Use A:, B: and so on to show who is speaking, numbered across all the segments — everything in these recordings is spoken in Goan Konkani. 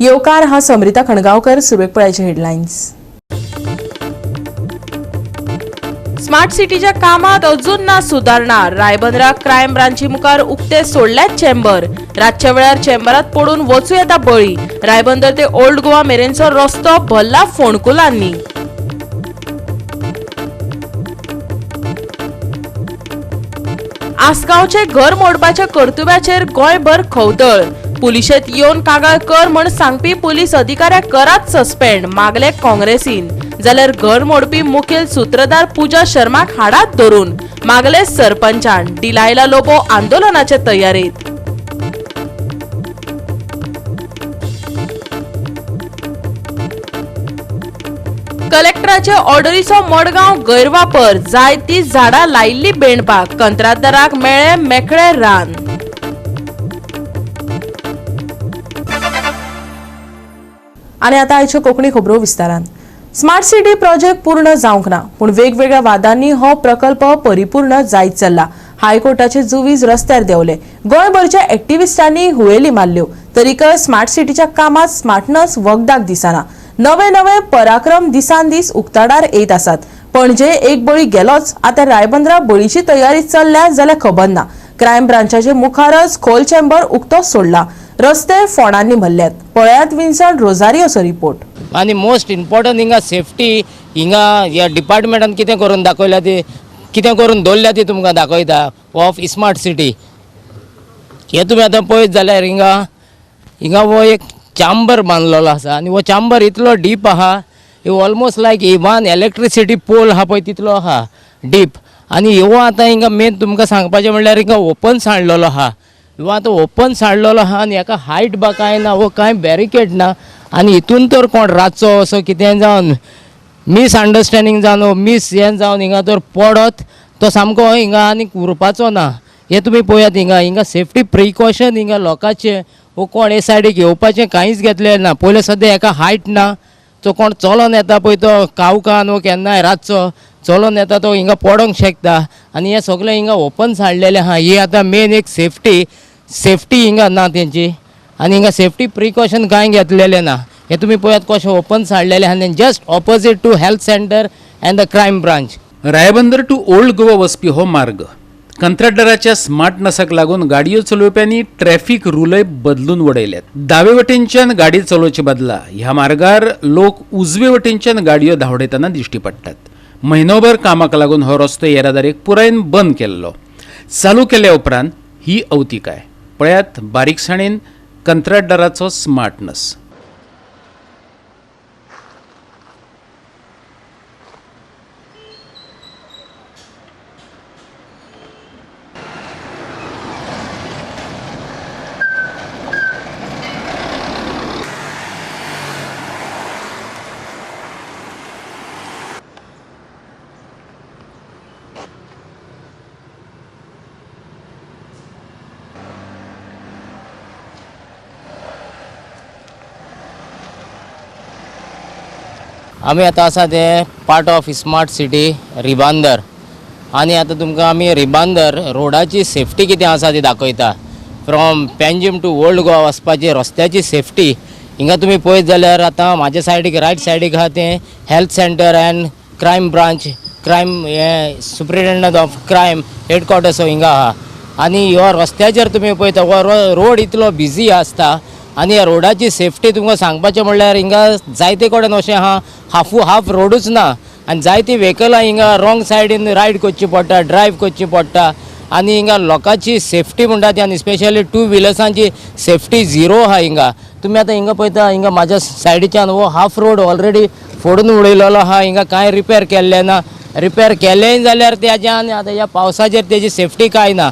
A: येवकार हा समरिता खणगांवकर. सुरवेक पळयाचे हेडलायन्स. स्मार्ट सिटीच्या कामात अजून ना सुदारणा. रायबंदरा क्रायम ब्रांची मुखार उक्ते सोडल्यात चेंबर. रातच्या वेळार चेंबरात पडून वचूं येता बळी. रायबंदर ते ओल्ड गोवा मेरेनचो रस्तो भरला फोंडकुलांनी. आसगांवचे घर मोडपाच्या कर्तुब्याचेर गोंयभर खवदळ. पुलिशेत येवन कागाळ कर म्हण सांगपी पुलीस अधिकाऱ्याक करात सस्पेंड, मागले काँग्रेसीन. जाल्यार घर मोडपी मुखेल सूत्रधार पूजा शर्माक हाडात धरून, मागले सरपंचान. डिलायला लोबो आंदोलनाचे तयारेत. कलेक्टराचे ऑर्डरीचो मडगांव गैरवापर. जाय ती झाडां लायिल्ली बेणपाक. कंत्राटदाराक मेळ्ळे मेकळे रान. आनी आतां आयच्यो कोंकणी खबरो विस्तारान. स्मार्ट सिटी प्रोजेक्ट पूर्ण जावंक ना, पूण वेगवेगळ्या वादांनी हो प्रकल्प परिपूर्ण जायत चल्ला. हायकोर्टाचे जुवीज रस्त्यार देंवले. गोंयभरच्या एक्टिविस्टांनी हुयेली मारल्यो, तरीकय स्मार्ट सिटीच्या कामात स्मार्टनस वखदाक दिसना. नवे नवे पराक्रम दिसान दीस उक्ताडार येत आसात. पणजे एक बळी गेलोच, आतां रायबंदरा बळीची तयारी चल्ल्या जाल्यार खबर ना. क्रायम ब्रांचाचे मुखारच खोल चेंबर उक्तो सोडला. रस्ते फोंडांनी भरल्यात. पळयात विन्संट रोजारियोचो रिपोर्ट.
B: आनी मोस्ट इम्पॉर्टंट हिंगा सेफ्टी हिंगा ह्या डिपार्टमेंटान कितें करून दाखयल्या ती, कितें करून दवरल्या ती तुमकां दाखयता ऑफ स्मार्ट सिटी. हे तुमी आतां पळयत जाल्यार हिंगा हिंगा हो एक चांबर बांदलेलो आसा आनी हो चांबर इतलो डीप आहा, almost like even electricity pole आहा पळय तितलो आहा डीप. आनी हो आतां हिंगा मेन तुमकां सांगपाचें म्हणल्यार हिंगा ओपन सांडलेलो आहा. हो आतां ओपन सांडलेलो आहा आनी हेका हायट बा कांय ना, वो कांय बॅरिकेड ना. आनी हितून तर कोण रातचो असो कितें जावन मिसअंडरस्टँडींग जावन मीस हें जावन हिंगा तर पडत तो सामको हिंगा आनीक उरपाचो ना. हे तुमी पळयात हिंगा हिंगा सेफ्टी प्रिकॉशन हिंगा लोकांचे वो कोण हे सायडीक येवपाचें कांयच घेतलें ना. पयलें सद्या हेका हायट ना, तो कोण चलोन येता पळय तो कावकान वो केन्नाय रातचो चलोन येता तो हिंगा पडोंक शकता. आनी हें सगळें हिंगा ओपन सांडलेलें आहा. ही आतां मेन एक सेफ्टी सेफ्टी हिंगा ना तेंची आनी हिंगा सेफ्टी प्रिकॉशन कांय घेतलेलें ना. हे तुमी पळयात कशें ओपन सांडलेलें आहा आनी just opposite to health centre and the crime branch.
C: Ribandar to old Goa वचपी हो मार्ग कंत्राटदाराच्या स्मार्टनसाक लागून गाडयो चलोवप्यांनी ट्रॅफिक रुलय बदलून वडयल्यात. दावे वटेनच्यान गाडी चलोवचे बदला ह्या मार्गार लोक उजवे वटेनच्यान गाडयो धांवडयतना दिश्टी पडटात. म्हयनोभर कामाक लागून हो रस्तो येरादारीक पुरायेन बंद केल्लो. चालू केल्या उपरांत ही अवतिकाय पळयात बारीकसाणेन कंत्राटदाराचो स्मार्टनस.
B: आमी आतां आसा ते part of smart city Ribandar आनी आतां तुमकां आमी रिबांदर रोडाची सेफ्टी कितें आसा ती दाखयता. From Panjim to old Goa वचपाची रस्त्याची सेफ्टी हिंगा तुमी पळयत जाल्यार आतां म्हाज्या सायडीक रायट सायडीक आहा तें health centre and crime branch, crime हें सुप्रिटेंडंट ऑफ क्रायम हेडक्वॉर्टर्स हिंगा आहा. आनी ह्यो रस्त्याचेर तुमी पळयता हो रोड इतलो बिजी आसता आनी ह्या रोडाची सेफ्टी तुमकां सांगपाचें म्हणल्यार हिंगा जायते कडेन अशें आहा हाफू हाफ रोडूच ना आनी जायतीं व्हेकलां हिंगा रॉंग सायडीन रायड करची पडटा, ड्रायव करची पडटा. आनी हिंगा लोकांची सेफ्टी म्हणटा ती आनी स्पेशली टू व्हिलर्सांची सेफ्टी झिरो आहा. हिंगा तुमी आतां हिंगा पळयता हिंगा म्हाज्या सायडीच्यान हो हाफ रोड ऑलरेडी फोडून उडयलेलो आहा. हिंगा कांय रिपेर केल्लें ना. रिपेर केलेंय जाल्यार तेज्यान आतां ह्या पावसाचेर तेजी सेफ्टी कांय ना.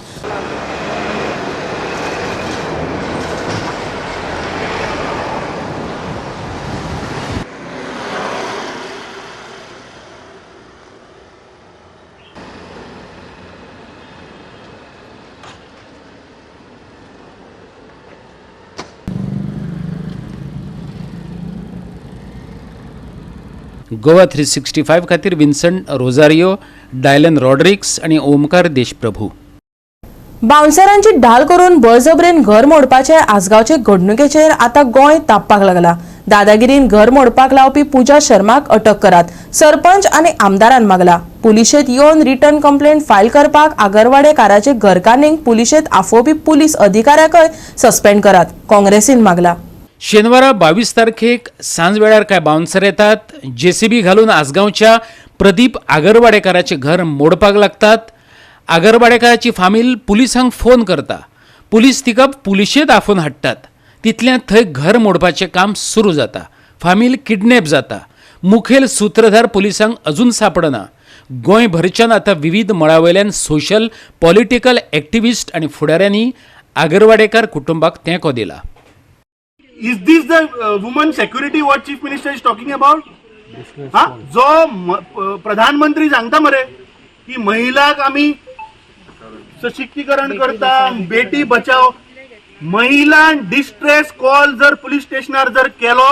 C: गोवा 365 खातीर विन्संट रोजारियो, डायलन रॉड्रिक्स आनी ओमकार देशप्रभू.
A: बाउन्सरांची ढाल करून बळजबरेन घर मोडपाचे आसगांवचे घडणुकेचेर आतां गोंय तापपाक लागला. दादागिरीन घर मोडपाक लावपी पूजा शर्माक अटक करात, सरपंच आनी आमदारान मागला. पुलिशेंत येवन रिटर्न कंप्लेंट फायल करपाक आगरवाडेकाराचे घरकान्नीक पुलिशेंत आफोवपी पुलीस अधिकाऱ्याकय सस्पेंड करात, काँग्रेसीन मागला.
C: शेनवारा 22 तारखेक सांजवेळार काय बाउन्सर येतात, जेसीबी घालून आसगांवच्या प्रदीप आगरवाडेकाराचें घर मोडपाक लागतात. आगरवाडेकाराची फामील पुलिसांक फोन करता. पुलीस तिका पुलिशेंत आफोवन हाडटात. तितल्यान थंय घर मोडपाचें काम सुरू जाता. फामील किडनॅप जाता. मुखेल सुत्रधार पुलिसांक अजून सांपडना. गोंयभरच्यान आतां विविध मळावयल्यान सोशल पॉलिटिकल एक्टिविस्ट आनी फुडाऱ्यांनी आगरवाडेकार कुटुंबाक तेंको दिला.
D: Is this the woman security what chief minister is talking about? हा जो प्रधानमंत्री सांगता मरे की महिलाक आमी सशक्तीकरण करता, बेटी बचाव. महिलान डिस्ट्रेस कॉल जर पुलीस स्टेशनार जर केलो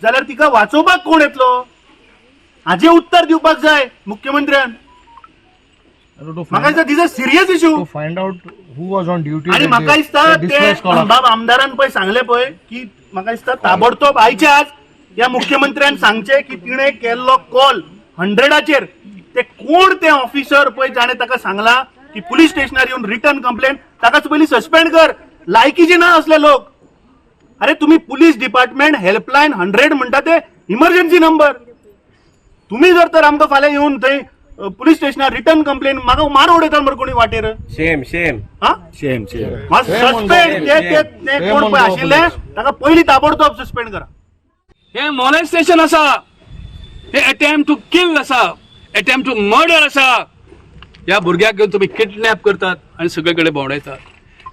D: जाल्यार तिका वाचोवपाक कोण येतलो? हाजें उत्तर दिवपाक जाय मुख्यमंत्र्यान. म्हाका दिसता this a serious issue.
E: To find out who was on duty
D: आणि
E: that
D: म्हाका
E: day.
D: दिसता
E: That
D: ते
E: distress call.
D: बाब आमदारान पळय सांगले पळय की म्हाका दिसता ताबडतोब आयचे आज ह्या मुख्यमंत्र्यान सांगचे की तिणे केल्लो कॉल 100आचेर ते कोण ते ऑफिसर पळय जाणे ताका सांगला की पुलीस स्टेशनार येवन रिटर्न कंप्लेन, ताकाच पयलीं सस्पेंड कर. लायकीचे ना असले लोक. अरे तुम्ही पुलीस डिपार्टमेंट हेल्पलायन 100 म्हणटा ते इमर्जन्सी नंबर. तुम्ही जर तर आमकां फाल्यां येवन थंय पुलीस स्टेशनार रिटर्न कंप्लेन, म्हाका मार उडयता मरे कोणी वाटेर.
F: Shem Shem.
D: हा
F: शेम शेम.
D: सस्पेंड ते ते ते
E: Shame
D: कोण
E: on
D: पळय
E: Goa
D: आशिल्ले
E: police.
D: ताका पयलीं ताबडतोब सस्पेंड करा.
G: हे मॉलेस्टेशन आसा, हे अटेम्प्ट टू किल आसा, अटेम्प्ट टू मर्डर आसा. ह्या भुरग्याक घेवन तुमी किडनॅप करतात आनी सगळे कडेन भोंवडायतात.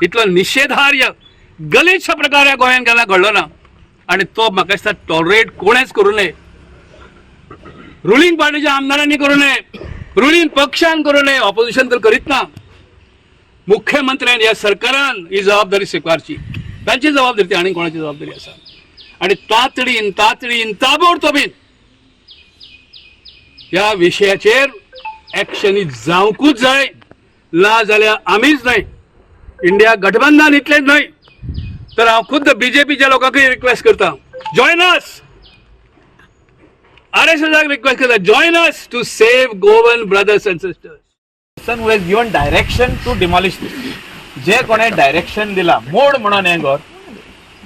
G: इतलो निशेधार्य गलिच्छ प्रकार ह्या गोंयांत केन्ना घडलो ना आनी तो म्हाका दिसता टॉलरेट कोणेच करूं नये. रुलींग पार्टीच्या आमदारांनी करूं नये, रुलींग पक्षान करूं नये, ऑपोजिशन तर करीत ना. मुख्यमंत्र्यान ह्या सरकारान ही जबाबदारी स्विकारची. तांची जबाबदारी ती, आनी कोणाची जबाबदारी आसा? आनी तातडीन तातडीन ताबडतोबीन ह्या विशयाचेर एक्शन जावंकूच जाय. ना जाल्यार आमीच न्हय, इंडिया गठबंधन इतलेंच न्हय तर हांव खुद्द बीजेपीच्या लोकांकूय रिक्वेस्ट करता, जॉयन अस. आरएसएसाक रिक्वेस्ट करता, join us to save Goan brothers and sisters.
H: Person who has given direction to demolish this, जे कोणे डायरेक्शन दिला मोड म्हणून हें घर,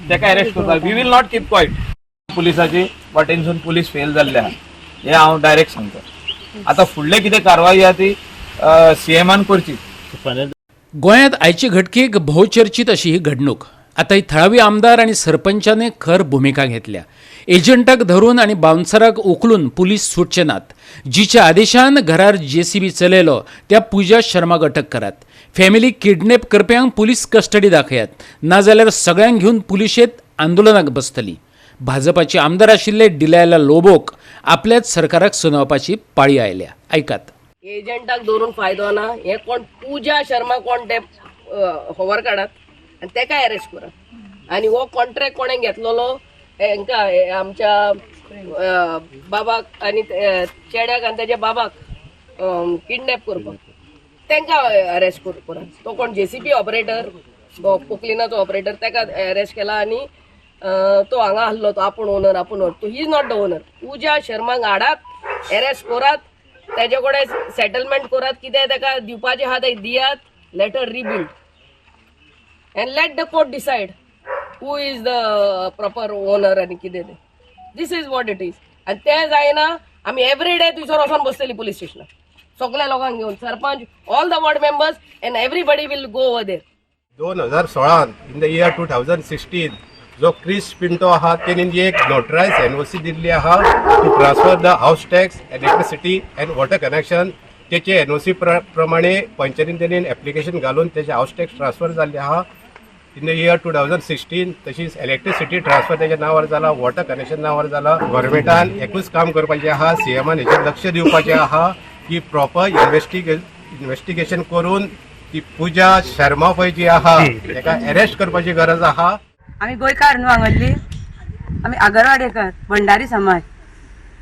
H: तेका अरेस्ट करपाक. We will not keep quiet. पुलिसाची वाटेनसून पुलीस फेल जाल्ले आहा हें हांव डायरेक्ट सांगता. आतां फुडले कितें कारवाई आहा ती सीएमान करची.
C: गोंयांत आयचे घटकेक भोवचर्चीत अशी ही घडणूक. आतां ही थळावी आमदार आनी सरपंचान खर भुमिका घेतल्या. एजंटाक धरून आनी बाउन्सराक उखलून पुलीस सुटचे नात. जिच्या आदेशान घरार जेसीबी चलयलो त्या पुजा शर्माक अटक करात. फॅमिली किडनॅप करप्यांक पुलीस कस्टडी दाखयात, नाजाल्यार सगळ्यांक घेवन पुलिशेंत आंदोलनाक बसतली. भाजपाचे आमदार आशिल्ले डिलायला लोबोक आपल्याच सरकाराक सुनावपाची पाळी आयल्या. आयकात.
I: एजंटाक दवरून फायदो ना. हे कोण पूजा शर्मा कोण ते खबर काडात आनी तेका अरेस्ट करात. आनी हो कॉन्ट्रॅक्ट कोणें घेतलेलो हेंका, हे आमच्या बाबाक आनी चेड्याक आनी तेज्या बाबाक किडनॅप करपाक, तेंकां अरेस्ट करात. तो कोण जेसीबी ऑपरेटर, पोकलिनाचो ऑपरेटर, तेका अरेस्ट केला आनी तो हांगा आहलो, तो आपूण ओनर, आपूण ओनर. तो he is not the owner. पुजा शर्माक हाडात, अरेस्ट करात, तेजे कडेन सेटलमेंट करात, कितें तेका दिवपाचें आहा तें दियात. Let her rebuild and let the court decide who is the proper owner आनी कितें तें. This is what it is. आनी तें जायना, आमी एवरी डे थंयसर वचोन बसतली पुलीस स्टेशनार सगल्या लोकांक घेवन, sarpanch, all the ward members and everybody will go over there.
F: 2016, in the year 2016, जो क्रिस पिंटो आहा तेणी जी एक नोटरायज एनओसी दिल्ली आहा to transfer the house tax, electricity and water connection, तेचे एनओसी प्रमाणे पंचायतीन तेणी एप्लिकेशन घालून तेचे हावस टॅक्स ट्रान्सफर जाल्ले आहा in the year 2016. तशीच इलेक्ट्रिसिटी ट्रान्सफर तेच्या नांवार जाला, वॉटर कनेक्शन नांवार जाला. गव्हर्मेंटान एकूच काम करपाचें आहा, सीएमान हेचेर लक्ष दिवपाचें आहा की प्रॉपर इन्व्हेस्टिगेशन करून ती पुजा शर्मा पळय जी आहा तेका अरेस्ट करपाची गरज आहा.
J: आमी गोंयकार न्हू हांगासरली, आमी आगरवाडेकर भंडारी समाज.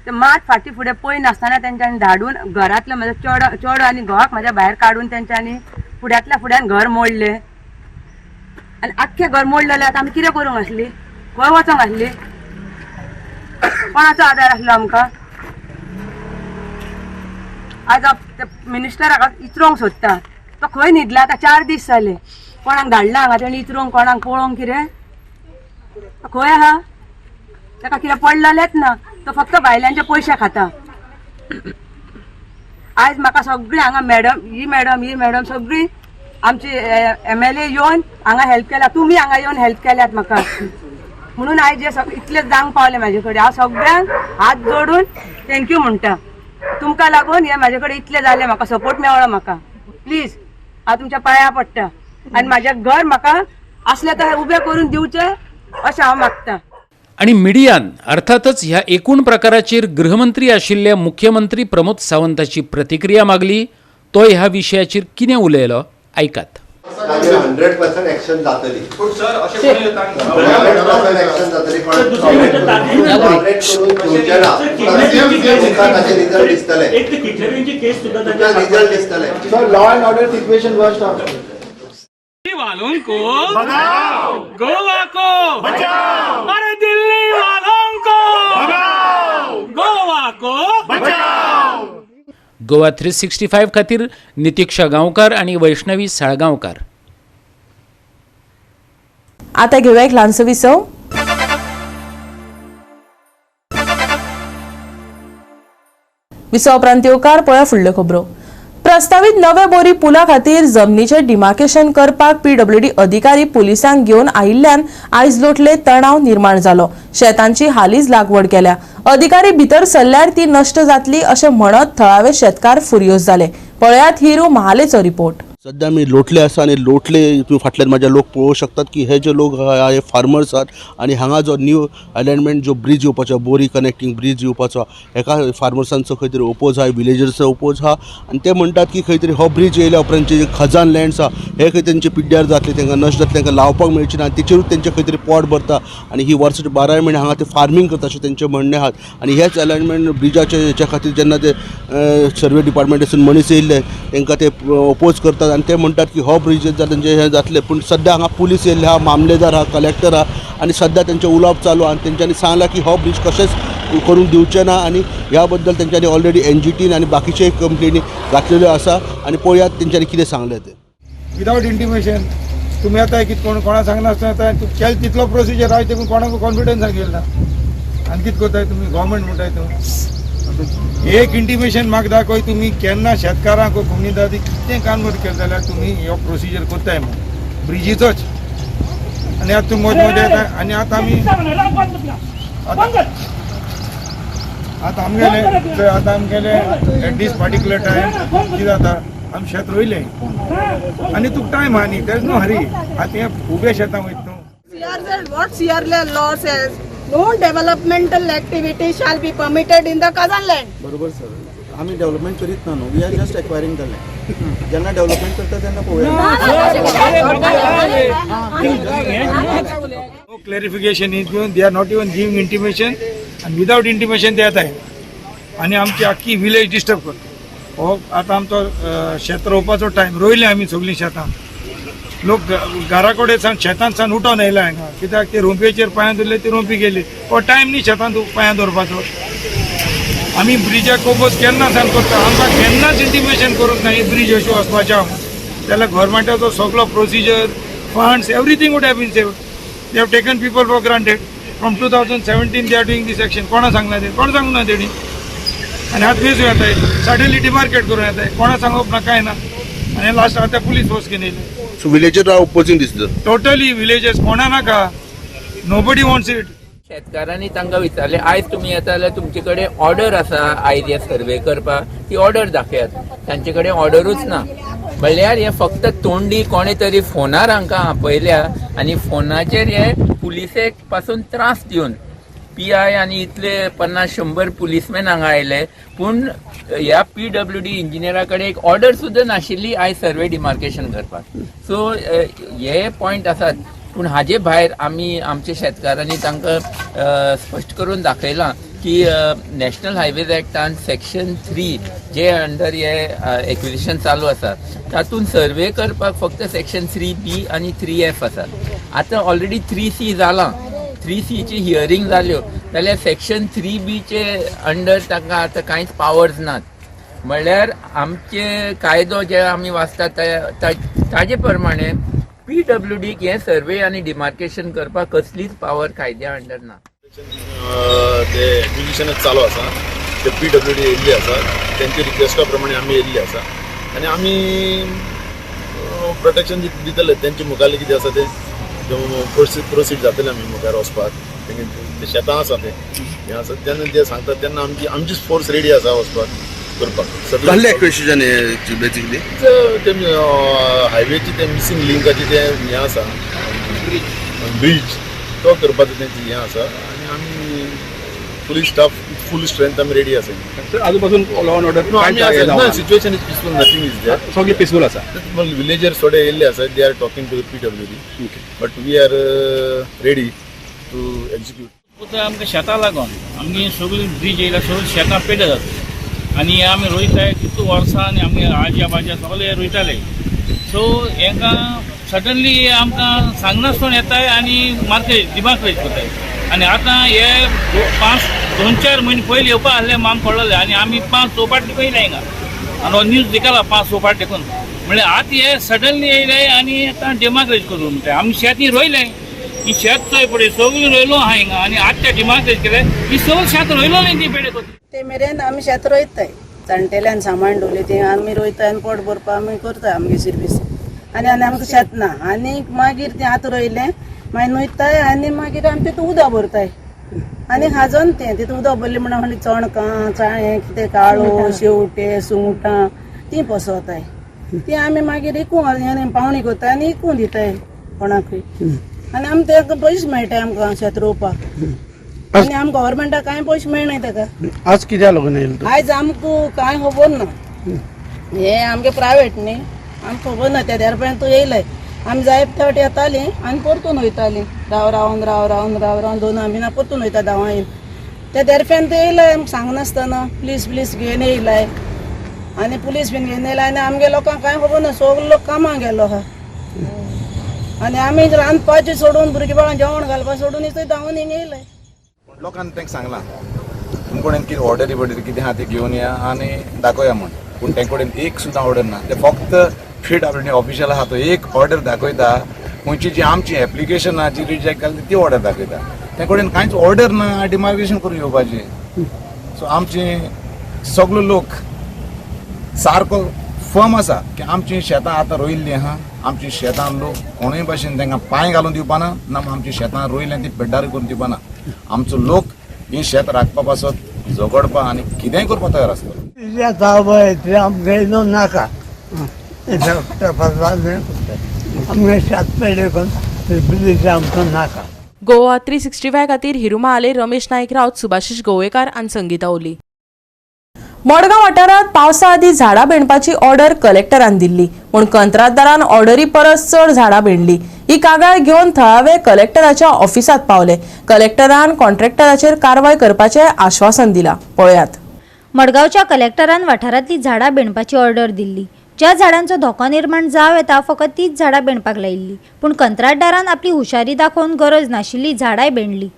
J: ते मात फाटी फुडें पळय नासतना तेंच्यांनी धाडून घरांतलो म्हजो चेडो चेडो आनी घोवाक म्हाज्या भायर काडून तेंच्यांनी फुड्यांतल्या फुड्यान घर मोडलें आनी आख्खें घर मोडलेलें. आतां आमी कितें करूंक आसली, खंय वचोंक आसली, कोणाचो आदार आसलो आमकां? आज मिनिस्टराक इचरोंक सोदता, तो खंय न्हिदला आतां 4 दीस जाले. कोणाक धाडला हांगा तेणी इचरोंक, कोणाक पळोवंक कितें खंय आहा ताका कितें पडलेलेंच ना. तो फक्त बायलांचे पयशे खाता. आयज म्हाका सगळीं हांगा मॅडम ही मॅडम ही मॅडम सगळीं आमची MLA येवन हांगा हेल्प केल्या, तुमी हांगा येवन हेल्प केल्यात म्हाका, म्हणून आयज हे इतले जावंक पावले म्हाजे कडेन. हांव सगळ्यांक हात जोडून thank you म्हणटा. तुमकां लागून हे म्हाजे कडेन इतलें जालें, म्हाका सपोर्ट मेळ्ळो म्हाका. प्लीज हांव तुमच्या पांया पडटा आनी म्हाजें घर म्हाका आसलें तर उबें करून दिवचें अशें हांव मागता.
C: आनी मिडियान अर्थातच ह्या एकूण प्रकाराचेर गृहमंत्री आशिल्ले मुख्यमंत्री प्रमोद सावंताची प्रतिक्रिया मागली. तो ह्या विशयाचेर कितें उलयलो आयकात.
F: 100% एक्शन जातली, 100% एक्शन जातली, रिजल्ट दिसतले, रिजल्ट दिसतले.
E: Law and order situation worst.
G: वालों को भगाओ, गोवा को बचाओ, अरे दिल्ली वालों को भगाओ, गोवा को बचाओ.
C: गोवा 365 खातीर नितीक्षा गांवकार आणि वैष्णवी साळगांवकार.
A: आता घेऊया एक ल्हानसो विसव. विसव उपरांत येवकार पळया फुडल्यो खबरो. प्रस्तावीत नवे बोरी पुला खातीर जमनीचे डिमार्केशन करपाक पीडब्ल्यूडी अधिकारी पुलिसांक घेवन आयिल्ल्यान आयज लोटले तणाव निर्माण जालो. शेतांची हालींच लागवड केल्या, अधिकारी भितर सरल्यार ती नश्ट जातली अशें म्हणत थळावे शेतकार फुर्योज जाले. पळयात हिरू महालेचो रिपोर्ट.
K: सध्या मी लोटले आसा आनी लोटले तुमी फाटल्यान म्हाज्या लोक पळोवंक शकतात की हे जे लोक आहा हे फार्मर्स आहात आनी हांगा जो न्यू अलायनमेंट जो ब्रीज येवपाचो, बोरी कनेक्टींग ब्रीज येवपाचो, हेका फार्मर्सांचो खंय तरी ओपोज आहा, विलेजर्सचो ओपोज आहा आनी ते म्हणटात की खंय तरी हो ब्रीज येयल्या उपरांत जे खजान लँड्स आहा हे खंय तेंचे पिड्ड्यार जातले, तांकां नश्ट जातले, तांकां लावपाक मेळचे ना आनी तेचेरूच तेंचें खंय तरी पोट भरता आनी ही वर्साचे 12 म्हयने हांगा ते फार्मींग करता अशें तेंचें म्हणणें आहात. आनी हेच अलायनमेंट ब्रिजाचे हेच्या खातीर जेन्ना ते सर्वे डिपार्टमेंटासून मनीस येयल्ले तांकां ते ओपोज करतात आनी ते म्हणटात की हो ब्रिज जाल्यार तेंचें हें जातलें. पूण सद्या हांगा पुलीस येयल्ले आहा, मामलेदार आहा, कलेक्टर आहा आनी सद्या तेंचें उलोवप चालू आनी तेंच्यांनी सांगलां की हो ब्रिज कशेंच करूंक दिवचें ना आनी ह्या बद्दल तेंच्यांनी ऑलरेडी NGTन आनी बाकीचे कंप्लेनी घातलेल्यो आसा आनी पळोवयात तेंच्यांनी कितें सांगलें तें.
E: विदावट इंटिमेशन तुमी येताय कितें कोण कोणा सांगनासतना येताय, केलें तितलो प्रोसिजर आहा तेकून कोणाक कॉन्फिडन्सान गेल ना आनी कितें करताय तुमी गव्हर्मेंट म्हणटाय तूं. एक इंटिमेशन म्हाका दाखय तुमी केन्ना शेतकारांक कोमुनिदादी कितें काम केलें जाल्यार तुमी हो प्रोसिजर करताय म्हूण ब्रिजीचोच. आनी आतां तुमी मदीं मदीं येता आनी आतां आमी आतां आमगेले आतां आमगेले एट these particular time कितें जाता, आमी शेत रोयलें आनी तुका टायम आहा न्ही, there is no हरी. आतां हें उबे शेतां वयता तूं.
L: What CRL law says, no developmental activity shall be permitted in the Kazan land.
M: बरोबर सर, आमी डेव्हलपमेंट करीत ना न्हू, we are just acquiring the land. जेन्ना डेव्हलपमेंट करता तेन्ना पळोवया.
E: No clarification is given, they are not even giving intimation and without intimation ते येताय आनी आमची आख्खी विलेज डिस्टर्ब करता. हो आतां आमचो शेत रोवपाचो टायम, रोयलें आमी सगळीं शेतां, लोक घरा कडेन सावन शेतांत सावन उठोन येयला हांगा, कित्याक ते रोंपयेचेर पांयां दवरले ती रोंपी गेली. हो टायम न्ही शेतांत पांयां दवरपाचो. आमी ब्रिजाक ओपोज केन्ना सावन करता, आमकां केन्नाच इंटिमेशन करूंक ना ही ब्रीज अशी वचपाचें आहा. जाल्यार गव्हर्मेंटाचो सगलो procedure, funds, everything would have been saved. They have taken people for granted. From 2017 they are doing this action. कोणा सांगला ते, कोण सांगूंक ना तेणी. आनी आतां बेजू येताय सडनली डिमार्केट करून येताय, कोणा सांगप ना कांय ना. आनी लास्ट आतां पुलीस फोर्स घेवन येयले.
K: So villager are opposing this.
E: Totally villages कोणा नाका, nobody wants it.
N: शेतकारांनी तांकां विचारलें, आयज तुमी येता जाल्यार तुमचे कडेन ऑर्डर आसा आयज हे सर्वे करपाक, ती ऑर्डर दाखयात. तांचे कडेन ऑर्डरूच ना. म्हणल्यार हे फक्त तोंडी कोणे तरी फोनार हांकां आपयल्या आनी फोनाचेर हे पुलिसेक पासून त्रास दिवन PI आनी इतले 50-100 पुलीसमॅन हांगा आयले, पूण ह्या PWD इंजिनियरा कडेन एक ऑर्डर सुद्दां नाशिल्ली आयज सर्वे डिमार्केशन करपाक. सो हे पॉयंट आसात. पूण हाजे भायर आमी आमच्या शेतकारांनी तांकां स्पश्ट करून दाखयलां की नॅशनल हायवेज एक्टान सेक्शन 3 जे अंडर हे एक्विजिशन चालू आसा तातूंत सर्वे करपाक फक्त सेक्शन 3B आनी 3F आसा. आतां ऑलरेडी 3C जालां, 3Cची हियरींग जाल्यो जाल्यार सेक्शन 3Bचे अंडर तांकां आतां कांयच पावर्स नात. म्हणल्यार आमचे कायदो जे आमी वाचतात ताजे प्रमाणे PWDक हे सर्वे आनी डिमार्केशन करपाक कसलीच पावर कायद्या अंडर ना.
O: ते एक्विजिशनच चालू आसा, ते PWD येयल्ली आसा, तेंच्या रिक्वेस्टा प्रमाणे आमी येयल्ली आसा आनी आमी प्रोटेक्शन दितले तेंचे मुखार कितें आसा तें प्रोसीड जातले आमी मुखार वचपाक. ते शेतां आसा तें हें आसा तेन्ना ते सांगतात तेन्ना आमची आमचीच फोर्स रेडी आसा वचपाक करपाक.
K: कसलें एक्विजिशन हें बेसिकली?
O: ते हायवेची ते मिसींग लिंकाची ते हें आसा ब्रिज तो करपाचो तेंचें हें आसा आनी आमी पुलीस स्टाफ फूल स्ट्रेंथ आमी रेडी आसा.
G: आजूबाजून लॉ एंड ऑर्डर
O: आमी आसा, situation is peaceful, nothing is there,
G: सगळें पिसफूल आसा.
O: विलेजर्स थोडे येयल्ले आसा, they are talking to the PWD, but we are ready to execute.
P: आमकां शेतां लागून आमगे सगळीं ब्रीज येयल्या सगळीं शेतां पेड्या जाता आनी आमी रोयताय कितू वर्सां आनी आमगे आज्या बाज्या सगळे रोयताले. सो हेंकां सडनली आमकां सांगनासतना येताय आनी मारताय, दिमाग रेज करताय. आनी आतां हे 5-2-4 म्हयने पयलीं येवपा आहले आमकां कळ्ळें आनी आमी 5-6 फावटी पयले हिंगा आनी हो न्यूज दिकाला 5-6 फावटी देखून म्हणल्यार आतां हे सडनली येयले आनी आतां दिमाग रेज करून म्हणटाय. आमी शेत ही रोयलें, ही शेत चोय पळय सगळीं रोयलो आहा हिंगा आनी आतां ते दिमाग रेज केले ही सगळीं शेत रोयलो न्ही ती पेडे करून.
L: ते मेरेन आमी शेत रोयताय, जाणटेल्यान सामान दवरलें तें आमी रोयताय आनी पोट भरपाक आमी करताय आमगे सर्वीस. आनी आनी आमकां शेत ना आनी मागीर तें आतां रोयलें मागीर नुयताय आनी मागीर आमी तितून उदक भरताय आनी खाजोन तें तितून उदक भरलें म्हणून चणकां चाळें कितें काळो शेवटे सुंगटां तीं पोसवताय. तीं आमी मागीर इकूं पावणी करताय आनी इकूं दिताय कोणाकूय आनी आमकां तेका पयशे मेळटाय आमकां शेत रोवपाक आनी आमकां गव्हर्मेंटाक कांय पयशे मेळनाय तेका.
E: आज कित्याक लागून येयलें?
L: आयज आमकां कांय खबर ना, हें आमगें प्रायवेट न्ही, आमकां खबर ना. त्या पर्यंत येयले आमी जाय त्या वाटे येतालीं आनी परतून वयतालीं, राव रावन राव रावन राव रावन 2 म्हयना परतून वयता धांवा येवन. त्या देरफ्यान ते येयले आमकां सांगनासतना पुलीस पुलीस घेवन येयलाय आनी पुलीस बीन घेवन येयलाय आनी आमगे लोकांक कांय खबर ना, सगलो लोक कामाक गेलो आहा आनी आमी रांदपाचें सोडून भुरगीं बाळां जेवण घालपा सोडून इतूय धांवून हिंगा येयले.
Q: लोकांनी तांकां सांगलां तुमचे कडेन कितें ऑर्डरी बॉर्डरी कितें आहा ती घेवन या आनी दाखोवया म्हूण, पूण तेंचे कडेन एक सुद्दां ऑर्डर ना. ते फक्त PWD official आहा तो एक ऑर्डर दाखयता, खंयची जी आमची एप्लिकेशन आहा जी रिजेक्ट जाली ती ऑर्डर दाखयता. ते कडेन कांयच ऑर्डर ना डिमार्केशन करून येवपाची. सो आमची सगलो लोक सारको फर्म आसा की आमची शेतां आतां रोयिल्लीं आहा, आमची शेतां लोक कोणूय भाशेन तांकां पांय घालून दिवपाना ना, आमची शेतां रोयल्यां ती पेड्डार करून दिवपाना. आमचो लोक ही शेत राखपा पासत झगडपा आनी कितेंय करपाक तयार आसतलो.
R: नाका आमकां नाका.
A: गोवा 365 खातीर हिरुमा आले, रमेश नायक राऊत, सुभाषिश गोवेकार आनी संगीता ओली. मडगांव वाठारांत पावसा आदीं झाडां बेणपाची ऑर्डर कलेक्टरान दिल्ली, पूण कंत्राटदारान ऑर्डरी परस चड झाडां बेणली. ही कागाळ घेवन थळावे कलेक्टराच्या ऑफिसांत पावले. कलेक्टरान कॉन्ट्रॅक्टराचेर कारवाय करपाचें आश्वासन दिलां. पळयात.
S: मडगांवच्या कलेक्टरान वाठारांतली झाडां बेणपाची ऑर्डर दिल्ली. ज्या झाडांचो धोको निर्माण जावं येता फकत तीच झाडां बेणपाक लायिल्ली, पूण कंत्राटदारान आपली हुशारी दाखोवन गरज नाशिल्ली झाडांय बेणली.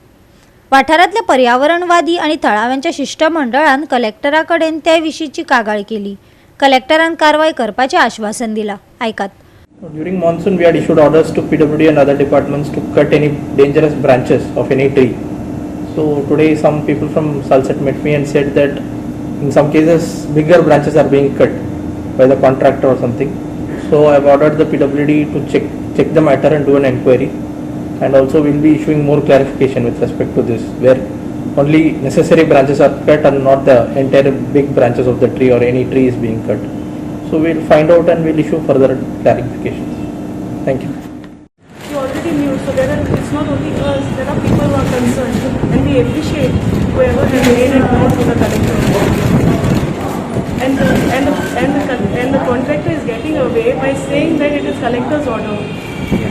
S: वाठारांतले पर्यावरणवादी आनी थळाव्यांच्या शिश्टमंडळान कलेक्टरा कडेन ते विशींची कागाळ केली. कलेक्टरान कारवाय करपाचें आश्वासन दिलां. आयकात.
T: During monsoon, we had issued orders to PWD and other departments to cut any dangerous branches of any tree. So today, some people from Salcette met me and said that in some cases, bigger branches are being cut by the contractor or something. So I have ordered the PWD to check the matter and do an enquiry. And also, we'll be issuing more clarification with respect to this, where only necessary branches are cut and not the entire big branches of the tree or any tree is being cut. So we'll find out and we'll issue further clarifications. Thank you.
U: We already knew, so there are, it's not only us, there are people who are concerned, and we appreciate whoever has made it known to the collector. And the contractor is getting away by saying that it is collector's order.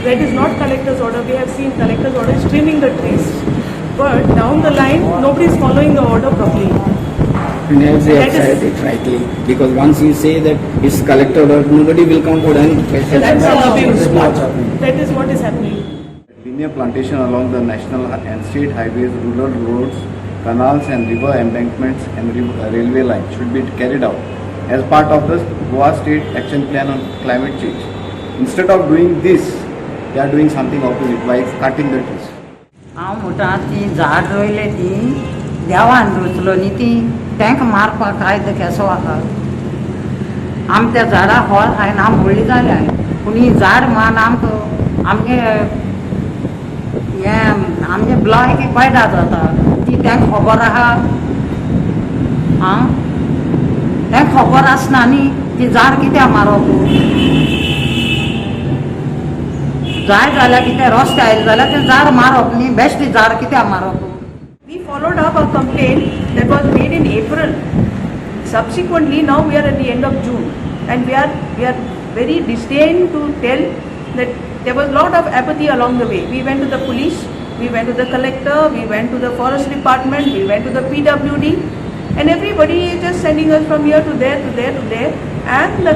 U: That is not collector's order. We have seen collector's order is trimming the trees. But down the line, nobody is following the order properly.
R: And as they have
U: That is-
R: said it rightly, because once you say that it's collected, or nobody will come for any.
U: That's an abuse. That is what is happening.
V: Linear plantation along the national and state highways, rural roads, canals and river embankments and railway lines should be carried out as part of the Goa State Action Plan on Climate Change. Instead of doing this, they are doing something opposite by cutting the trees.
W: हांव म्हणटा ती झाड रोयले ती देवान रुचलो न्ही ती तांकां मारपाक कायदो केसो आसा. आमी त्या झाडां फळ खायना, आमी व्हडली जाल्या, पूण ही झाड मान आमकां आमगे हें आमगे भलायकी पेडा जाता ती तांकां खबर आहा. आं, तांकां खबर आसना न्ही ती झाड कित्याक मारप. जाय जाल्यार कितें रस्ते आयले जाल्यार तें झाड मारप न्ही, बेश्टें झाड कित्याक मारप.
U: We followed up a complaint that was made in April. Subsequently, now we are at the end of June, and we are very disdained to tell that there was lot of apathy along the way. We went to the police, we went to the collector, we went to the forest department, we went to the PWD, and everybody is just sending us from here to there to there to there. And the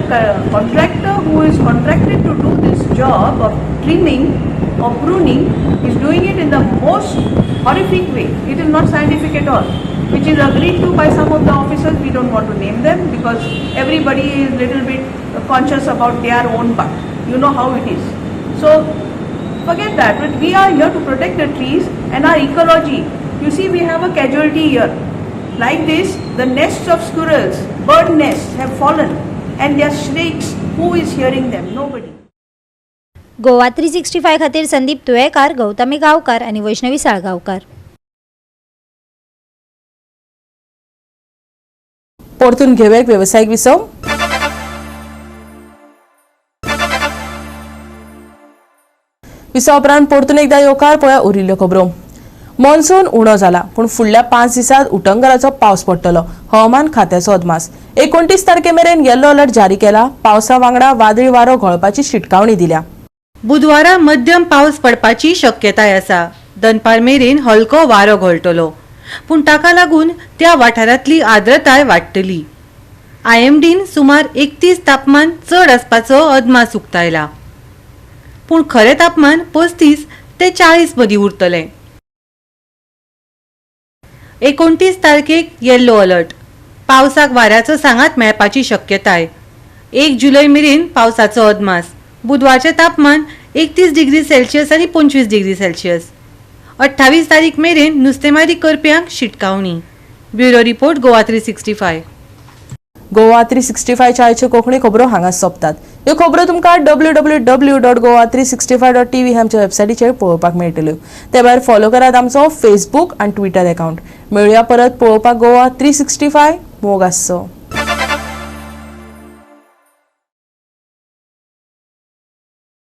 U: contractor who is contracted to do this job of trimming or pruning is doing it in the most horrific way. It is not scientific at all, which is agreed to by some of the officers. We don't want to name them because everybody is little bit conscious about their own butt. You know how it is. So forget that. But we are here to protect the trees and our ecology. You see, we have a casualty here. Like this, the nests of squirrels, bird nests have fallen, and their shrieks, who is hearing them? Nobody.
S: Goa 365 खातीर संदीप तुयेकार, गौतमी गांवकार आनी वैष्णवी साळगांवकार.
A: परतून घेवया एक वेवसायीक विसव. विसवा उपरांत परतून एकदा येवकार. पळया उरिल्ल्यो खबरो. मॉन्सून उणो जाला, पूण फुडल्या 5 दिसांत उटंगराचो पावस पडटलो, हवामान खात्याचो अदमास. 29 तारखे मेरेन येल्लो अलर्ट जारी केला. पावसा वांगडा वादळी वारो घोळपाची शिटकावणी दिल्या.
X: बुधवारा मध्यम पावस पडपाची शक्यताय आसा. दनपार मेरेन हलको वारो घोळटलो, पूण ताका लागून त्या वाठारांतली आर्द्रताय वाडटली. आयएमडीन सुमार 31 तापमान चड आसपाचो अदमास उक्तायला, पूण खरें तापमान 35 ते 40 मदीं उरतलें. 29 तारखेक येल्लो अलर्ट. पावसाक वाऱ्याचो सांगात मेळपाची शक्यताय. 1 जुलय मेरेन पावसाचो अदमास. बुधवारचें तापमान 31 डिग्री सेल्सियस आनी 25 डिग्री सेल्सियस. 28 तारीख मेरेन नुस्तेमारी करप्यांक शिटकावणी. Bureau report, Goa 365.
A: Goa 365च्या आयच्यो कोंकणी खबरो हांगा सोंपतात. ह्यो खबरो तुमकां www.goa365.tv ह्या आमच्या वेबसायटीचेर पळोवपाक मेळटल्यो. ते भायर फॉलो करात आमचो फेसबूक आनी ट्विटर अकाउंट. मेळुया परत पळोवपाक गोवा 365. मोग आसचो.